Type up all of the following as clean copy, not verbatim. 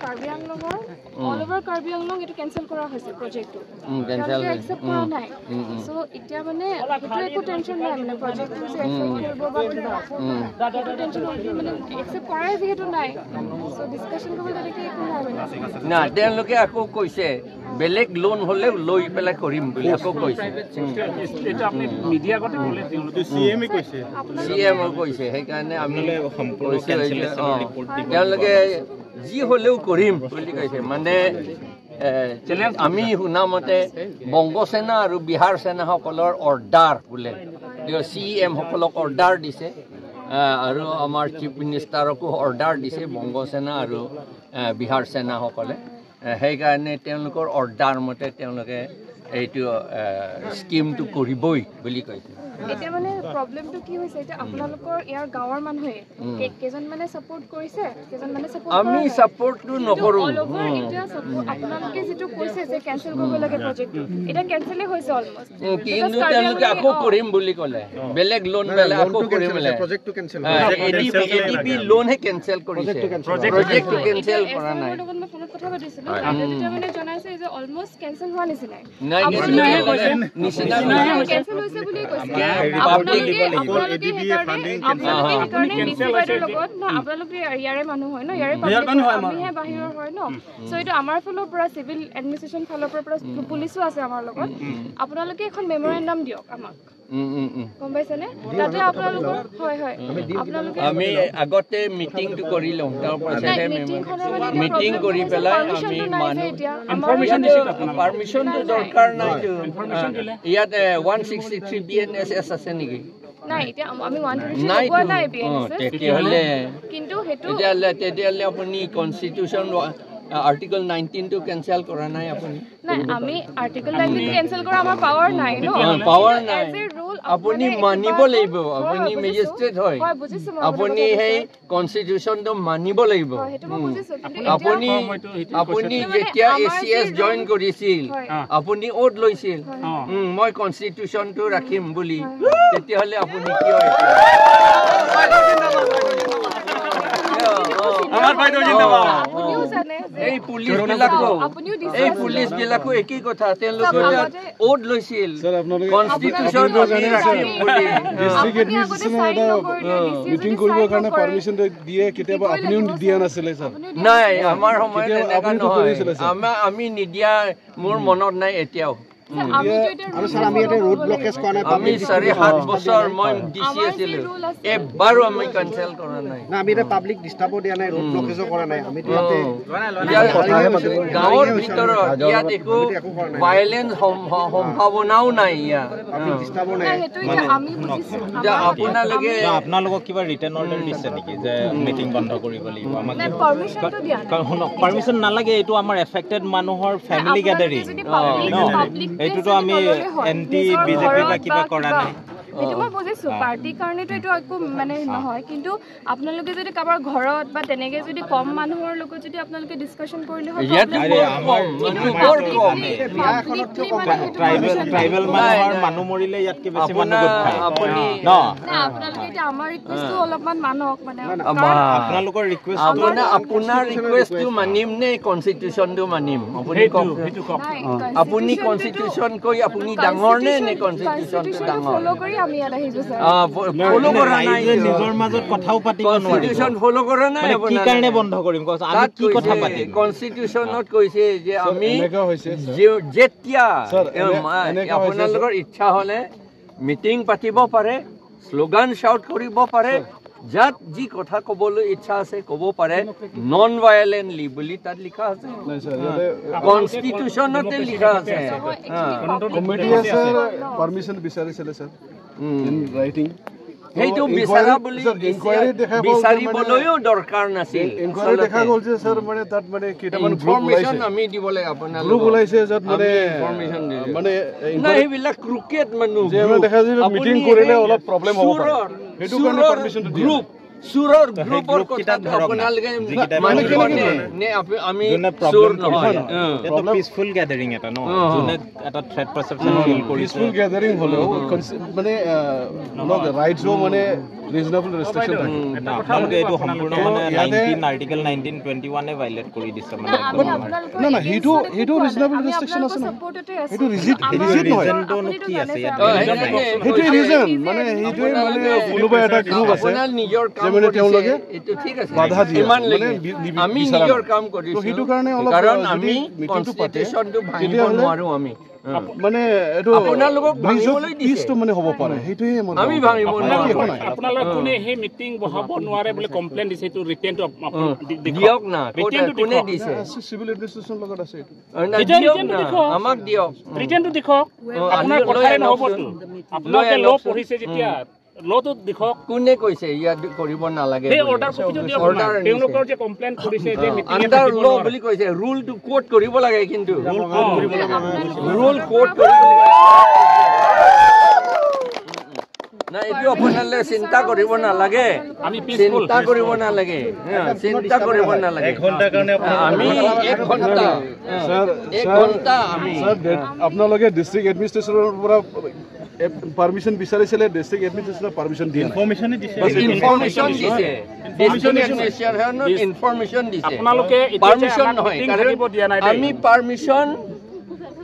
Karbi আংলঙৰ all over Karbi Anglong এইটো cancel কৰা হৈছে প্ৰজেক্টটো, একচেপ্ট কৰা নাই। চ' এতিয়া মানে সেইটো একো টেনশ্যন নাই, মানে প্ৰজেক্টটো যে এফেক্ট কৰিব বা কিবা সেইটো টেনশ্যন অলৰেডি মানে একচেপ্ট কৰাই যিহেতু নাই। চ' ডিছকাশ্যন কৰিব তেনেকৈ একো নাই মানে। না, তেওঁলোকে আকৌ কৈছে বেলেগ লোন হ'লেও লৈ পেলাই কৰিম বুলি আকৌ কৈছে। চি এম কৈছে, সেইকাৰণে আমি তেওঁলোকে যি হ'লেও কৰিম বুলি কৈছে। মানে আমি শুনামতে বংগ সেনা আৰু বিহাৰ সেনাসকলৰ অৰ্ডাৰ বোলে, চি এম সকলক অৰ্ডাৰ দিছে আৰু আমাৰ চিফ মিনিষ্টাৰকো অৰ্ডাৰ দিছে বংগ সেনা আৰু বিহাৰ সেনাসকলে। সেইকাৰণে তেওঁলোকৰ অৰ্ডাৰ মতে তেওঁলোকে এইটো স্কিমটো কৰিবই বুলি কৈছে। এতিয়া মানে প্ৰব্লেমটো কি হৈছে, এতিয়া আপোনালোকৰ ইয়াৰ গাঁৱৰ মানুহে কেইজনমানে ছাপোৰ্ট কৰিছে, কেইজনমানে ছাপোৰ্ট, আমি ছাপোৰ্টটো নকৰোঁ। অল অভাৰ এতিয়া আপোনালোকে যিটো কৈছে যে কেঞ্চেল কৰিব লাগে প্ৰজেক্টটো, এতিয়া কেঞ্চেলে হৈছে অলমষ্ট। কিন্তু তেওঁলোকে আকৌ কৰিম বুলি ক'লে, বেলেগ লোন বেলেগ আকৌ কৰিম বোলে। প্ৰজেক্টটো কেঞ্চেল, এডিবি লোনহে কেঞ্চেল কৰিছে, প্ৰজেক্টটো কেঞ্চেল কৰা নাই। লগত মই ফোনত কথা পাতিছিলোঁ, তেতিয়া মানে জনাইছে যে অলমষ্ট কেঞ্চেল হোৱা নিচিনাই, কেঞ্চেল হৈছে বুলিয়ে কৈছে। আপোনালোকে ইয়াৰে মানুহ হয় ন, ইয়াৰে আমিহে বাহিৰৰ হয় ন। চ' এইটো আমাৰ ফালৰ পৰা চিভিল এডমিনিষ্ট্ৰেশ্যন ফালৰ পৰা পুলিচো আছে আমাৰ লগত। আপোনালোকে এখন মেমৰেণ্ডাম দিয়ক আমাক, গম পাইছেনে? তাতে আপোনালোকৰ হয় হয় আপোনালোকে আমি আগতে মিটিংটো কৰি লওঁ, তাৰপাছতহে মিটিং কৰি পেলাই আমি মানুহ পাৰ্মিশ্যনটো দৰকাৰ নাইতো। ইয়াত 163 BNSS আছে নেকি? নাই, এতিয়া আমি 123 নাই BNSS। তেতিয়াহ'লে কিন্তু সেইটো তেতিয়াহ'লে আপুনি কনষ্টিটিউশ্যন আৰ্টিকল 19টো কেঞ্চেল কৰা নাই আপুনি? নাই, আমি আৰ্টিকল 19 কেঞ্চেল কৰা আমাৰ পাৱাৰ নাই ন, পাৱাৰ নাই। আপুনি মানিব লাগিব, আপুনি মেজিষ্ট্ৰেট হয়, আপুনি সেই কনষ্টিটিউশ্যনটো মানিব লাগিব। আপুনি আপুনি যেতিয়া ACS join কৰিছিল, আপুনি অ'ট লৈছিল মই কনষ্টিটিউশ্যনটো ৰাখিম বুলি, তেতিয়াহ'লে আপুনি কিয় এই পুলিচ বিলাকো একেই কথা, তেওঁলোকে অ'ট লৈছিল কনষ্টিটিউশ্যন ৰাখিম বুলি। নাই, আমাৰ সময়ত এনেকুৱা নহয়, আমি নিদিয়া মোৰ মনত নাই এতিয়াও। আমি 7.5 বছৰ মই ডি চি আছিলো, এবাৰো আমি কেঞ্চেল কৰা নাই। গাঁৱৰ ভিতৰত ইয়াত একো ভাইলেন্স সম্ভাৱনাও নাই। ইয়াত আপোনালোকে আপোনালোকক কিবা ৰিটাৰ্ণ অৰ্ডাৰ দিছে নেকি যে মিটিং বন্ধ কৰিব লাগিব? আমাক পাৰ্মিশ্যন নালাগে, এইটো আমাৰ এফেক্টেড মানুহৰ ফেমিলি গেডাৰিং, এইটোতো আমি এণ্টি বিজেপি বা কিবা কৰা নাই। সেইটো মই বুজিছো, পাৰ্টিৰ কাৰণেতো এইটো একো মানে নহয়, কিন্তু আপোনালোকে যদি কাৰোবাৰ ঘৰত বা তেনেকে যদি কম মানুহৰ লগত যদি আপোনালোকে ডিছকাশ্যন কৰিলে হয়। মানুহ মৰিলে ইয়াতকে বেছি মানুহ গোট খায় ন? আপোনালোকে এতিয়া আমাৰ ৰিকুৱেষ্টটো অলপমান মানক, মানে আপোনালোকৰ ৰিকুৱেষ্ট, আপোনাৰ ৰিকুৱেষ্টটো মানিম নে কনষ্টিটিউশ্যনটো মানিম? আপুনি কওক, আপুনি কনষ্টিটিউশ্যন কৈ আপুনি ডাঙৰ নে নে কনষ্টিটিউশ্যনটো ডাঙৰ? নিজৰ মাজত কথাও পাতিব নোৱাৰি, কি কাৰণে বন্ধ কৰিম? আমি কি কথা পাতিম? কনষ্টিটিউশ্যনত কৈছে যে আমি যেতিয়া আপোনালোকৰ ইচ্ছা হ'লে মিটিং পাতিব পাৰে, শ্লোগান শ্বাউট কৰিব পাৰে, যাত যি কথা ক'বলৈ ইচ্ছা আছে ক'ব পাৰে, নন ভায়লেণ্টলি বুলি তাত লিখা আছে, কনষ্টিটিউশ্যনতে লিখা আছে। পাৰ্মিশ্যন বিচাৰিছিলে ছাৰ ইন ৰাইটিং, সেইটো বিচাৰা বুলি বিচাৰিবলৈও দৰকাৰ নাছিল। ইনকুৱাৰী দেখা গ'ল যে স্যাৰ মানে তাত মানে কেইটামান গ্ৰুপ ওলাইছে, আমি দিব লাগে আপোনালোক গ্ৰুপ ওলাইছে য'ত মানে মানে নাই সেইবিলাক ক্ৰিকেট মানুহ যে দেখা যায় মিটিং কৰিলে অলপ প্ৰব্লেম হ'ব পাৰে, সেইটো কাৰণে পাৰমিশনটো দিয়ে। গ্ৰুপ চোৰৰ গ্ৰুপৰ কথা আপোনালোকে মানিবনে? আমি চোৰ নহয়। এইটো পিচফুল গেদাৰিং এটা ন, যোনে এটা থ্ৰেট পাৰচেপচন ফিল কৰিছে। পিচফুল গেদাৰিং হ'লেও মানে ৰাইটছও মানে ৰিজনেবল ৰেষ্ট্ৰিকচন থাকে। আপোনালোকে এইটো সম্পূৰ্ণ মানে 19 আৰ্টিকেল 19 21 এ ভাইলেট কৰি দিছে মানে। না না সেইটো সেইটো ৰিজনেবল ৰেষ্ট্ৰিকচন আছে না, সেইটো ৰিজিড নহয়। কি আছে ইয়াত? সেইটো ৰিজন মানে সেইটোৱে মানে কোনোবা এটা গ্ৰুপ আছে আপোনাৰ নিজৰ কাম মানে তেওঁলোকে এইটো ঠিক আছে বাধা দিয়ে মানে আমি নিজৰ কাম কৰিছো, সেইটো কাৰণে অলপ কাৰণ আমি কনষ্টিটিউচনটো ভাঙিব নোৱাৰো। আমি মানে এইটো আপোনালোকক ভাঙিবলৈ দিছে মানে হ'ব পাৰে, সেইটোৱে আমি ভাঙিব নোৱাৰো। আপোনালোক কোনে সেই মিটিং বহাব নোৱাৰে বুলি কমপ্লেইন দিছে, এইটো ৰিটেনটো দিয়ক না। কোনে দিছে? চিভিল এডমিনিষ্ট্ৰেচন লগত আছে এইটো, দিয়ক না আমাক, দিয়ক ৰিটেনটো দেখক। আপোনাৰ কথাৰে নহ'বতো, আপোনালোকে ল পঢ়িছে যেতিয়া লটো দেখক। কোনে কৈছে ইয়াত কৰিব নালাগে? সেই অৰ্ডাৰ কপিটো দিয়ক। তেওঁলোকৰ যে কমপ্লেইন কৰিছে যে মিটিং আণ্ডাৰ ল বুলি কৈছে, ৰুলটো কোট কৰিব লাগে, কিন্তু ৰুল কোট কৰিব লাগে না। এইটো আপোনালোকে চিন্তা কৰিব নালাগে, চিন্তা কৰিব নালাগে, চিন্তা কৰিব নালাগে। আমি এক ঘণ্টা এক ঘণ্টা আমি আপোনালোকে ডিষ্ট্ৰিক্ট এডমিনিষ্ট্ৰেশ্যনৰ পৰা পাৰমিশন বিচাৰিছিলে, ডিষ্ট্ৰিক্ট এডমিনিষ্ট্ৰেশ্যনৰ পাৰমিশন দিয়া নাই। ইনফৰমেশ্যন দিছে, ডিষ্ট্ৰিক্ট এডমিনিষ্ট্ৰেশ্যনত ইনফৰমেশ্যন দিছে, আপোনালোকে পাৰমিশন নহয়। কাৰণ আমি পাৰমিশন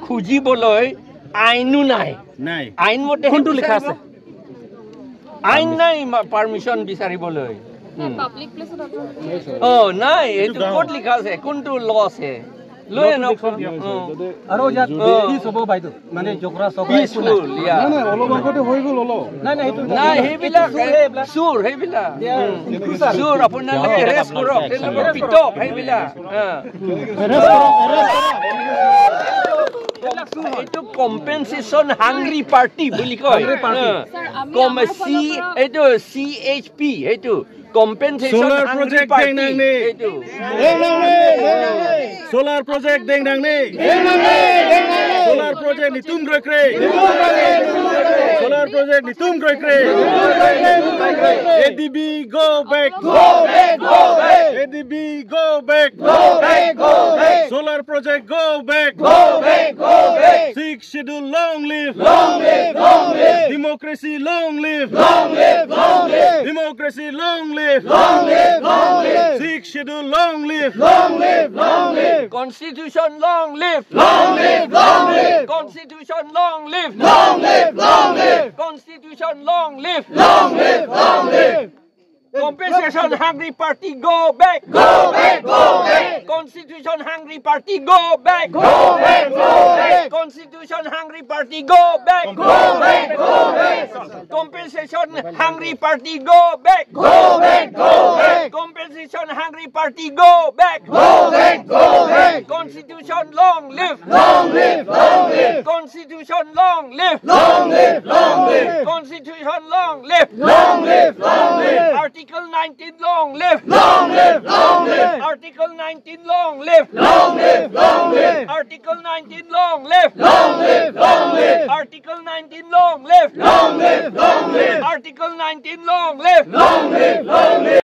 খুজিবলৈ আইনো নাই, আইনমতে কোনটো লিখা আছে? আইন নাই পাৰমিশন বিচাৰিবলৈ। অ নাই, এইটো ক'ত লিখা আছে? কোনটো ল আছে? লৈ আনক। আৰু ইয়াত পিচ হ'ব বাইদেউ, মানে জগৰা চগৰা অলপ আগতে হৈ গ'ল অলপ। নাই সেইবিলাক চোৰ, সেইবিলাক চোৰ। আপোনালোকে এৰেষ্ট কৰক, তেওঁলোকক পিটক সেইবিলাক। এইটো কম্পেনচেশ্যন হাংৰি পাৰ্টি বুলি কয়, চি এইটো চি এইচ পি, সেইটো compensation hungry party. এইটো Solar project deng dang ni, solar project ni tum groi kre, solar project ni tum groi kre. ADB go back, go back, go back. ADB go back, go back, go back. Solar project go back, go back, go back. Sixth schedule long live, long live, long live. Democracy long live, long live, long live. Democracy long live, long live, long live. Sixth schedule long live, long live, long live. Constitution long live, long live, long live. Constitution long live, long live, long live. Constitution long live, long live, long live. Compensation hungry party go back, go back, go back. Constitution hungry party go back, go back, go back. Constitution hungry party go back, go back, go back. Compensation hungry party go back, go back, go back. Compensation hungry party go back, go back, go back. Constitution long live, long live, long live. Constitution long live, long live, long live. Constitution long live, long live, long live. Article 19 long live, long live, long live. Article 19 long live, long live, long live. Article 19 long live, long live, long live. Article 19 long live, long live, long live. Article 19 long live, long live, long live.